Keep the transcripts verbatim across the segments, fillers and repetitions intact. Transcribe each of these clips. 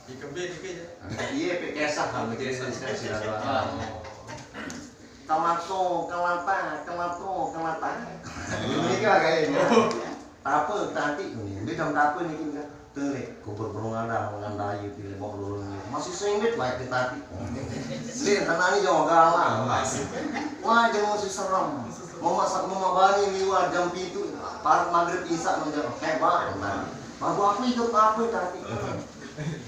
Dikebit dikit ya. Iya, pek kesah kalau bikin silaturahmi. Kelato, kelata, kelato, kelata. Ini kan kayaknya. Tapa tadi ni, dia jam tapa ni kita. Telik kubur burung ada mengendayu di lebok lulungnya. Masih singit baik di tadi. Dia kena ni jauh galang masih. Wah, jangan masih serem. Memasak memabani liwat jam pitu. Parak maghrib isak menjawab hebat. Baru aku ikut apa tadi?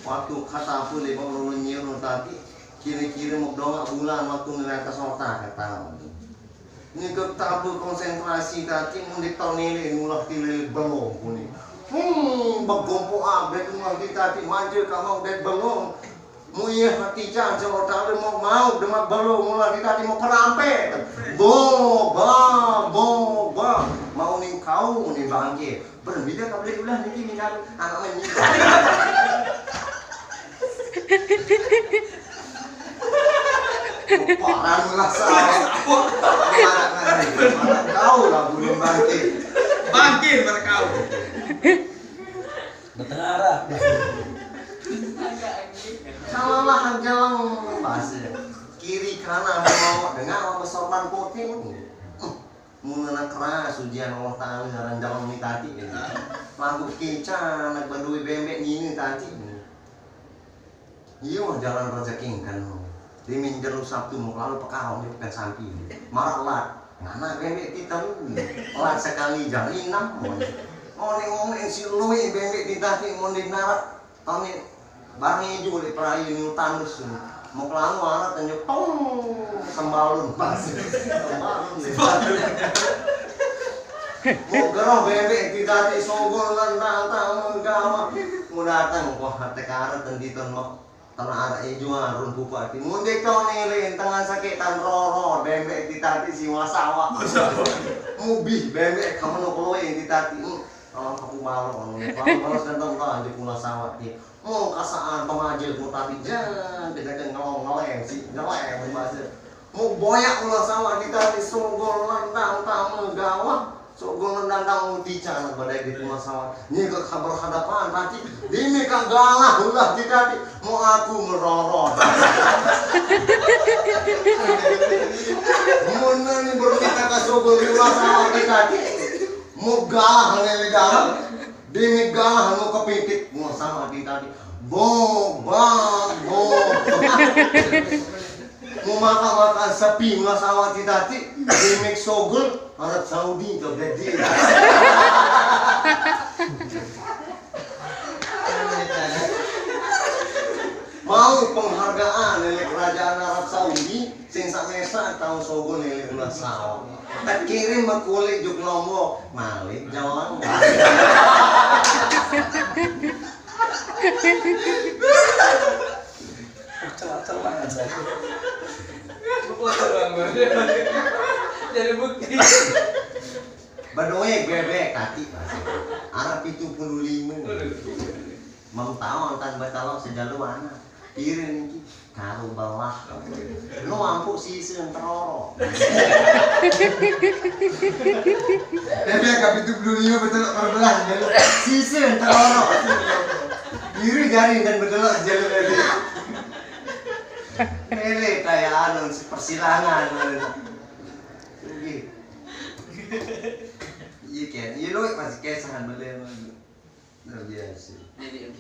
Waktu kata apa lebok lulungnya tadi? Kira-kira mau dongak bulan waktu ngerata sorta kata. Ni ketabu konsentrasi tadi mun di tahun ini ngulah di lele belum puni. Hmm, begompo abet ngulah di tadi manja kamu abet belum. Mu iya hati jan sama tadi mau mau demak belum ngulah di tadi mau kerampe. Bo ba bo ba mau ning kau ning bangke. Berbeda kau beli ulah niki ning kau anak main ning. Parang lah sawah. Parang lah. Parang kau lah belum bangkit. Bangkit mereka. Bertengah arah. Salah jalan bahasa. Kiri kanan mau dengar apa sopan koting. Mun anak keras ujian Allah Ta'ala ngaran jalan ni tadi. Lagu keca anak badui bembek ni tadi. Iya mah jalan rezeki kan. Dimin jero Sabtu mau lalu pekal di pekan sampi. Marak lat. Ngana bebek kita lu. Lat sekali jam enam. Oning oning si lui bebek kita ti mau di narak. Tani barang ijo di perayu ni tandus. Mau kelalu anak tanjuk tong sembalun pas. Sembalun deh. Mau gerah bebek kita ti sogol lan datang menggawa. Mau datang wah tekara tenditon mau. Tanah anak ijo arun bupati. Mun dek tau nilin tangan sakit tan roro bembek di tati si wasawa. Mubih bembek kamu no keloe di tati. Hmm. Kalau aku malu kalau kalau kalau sedang tau aja pula sawat ki. Mau kasaan pemajil mau tati jan kita ke ngelong ngeleng si ngeleng bahasa. Mau boyak ulah sawat di tati sogol lendang tamu gawah. Sogol nendang uti cana badai di rumah sawah. Ni ke kabar hadapan tadi. Dini kang galah ulah di tadi. Mau aku merorot. Mun ni bermita ka sogol rumah sawah di tadi. Mau galah lele dalam. Dini galah mau kepintik rumah sawah di tadi. Bo ba bo. Mau makan-makan sepi ngasawati tadi, remake sogel Arab Saudi ke Brad Pitt. Mau penghargaan dari kerajaan Arab Saudi, sing samesa tahu sogel dari rumah sawah. Tak kirim makulik juk lombok, malik jawang. Celak-celak aja. Foto bang, jadi bukti. Bedoe bebek tati. Arah pitu puluh lima. Mau tahu angkat batalok sejalu anak. Piring iki karo belah. Lo ampuk sisi yang teroro. Bebek kami itu dulu iya betul terbelah jadi sisi yang teroro. Diri jari dan betul jadi jadi. Ini kayak anu persilangan. Iya kan, iya lo masih kesahan beli. Luar biasa. Jadi aku